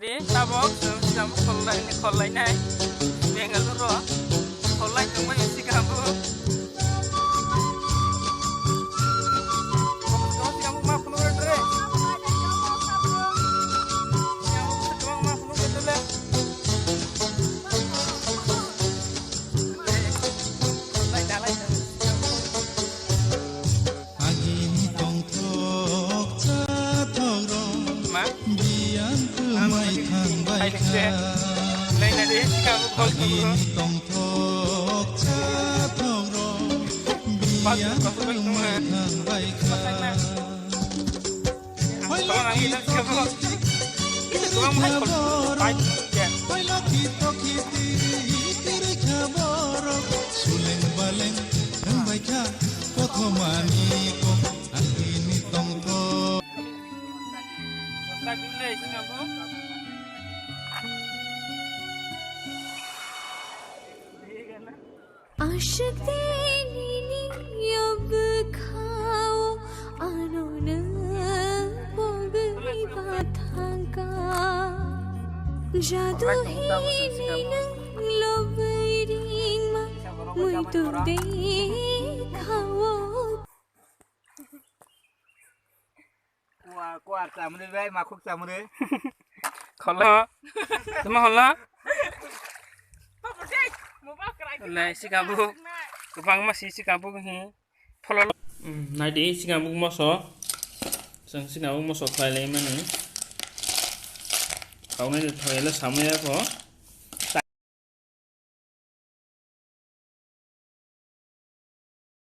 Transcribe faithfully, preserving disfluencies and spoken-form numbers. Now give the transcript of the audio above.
Di tabok chwng sikambo khollai, khollainai Bengaluru o khollai tongbai sikambo. Sikambo ma phunuk rw tre. Sikambo ma phunuk rw tre. Agini tongthok chathokrok, ma? Biyang kwmai thangbai kha. Agini tongthok chathokrok, biyang kwmai thangbai kha. Ashik dini yob khao ano nang pogwi bathangka. Jadu hini nang lobwi ringma muitu de khao. Kuar, kuar chamri bai, makhuk chamri. Kholo. Tuma kholo. Nai, sikambo. Kwbangma si sikambo hi. Pholo. Hmm, nai di sikambo moso. Chwng sikambo moso khlai lai mani. Kaunai de thoyele samaya ko.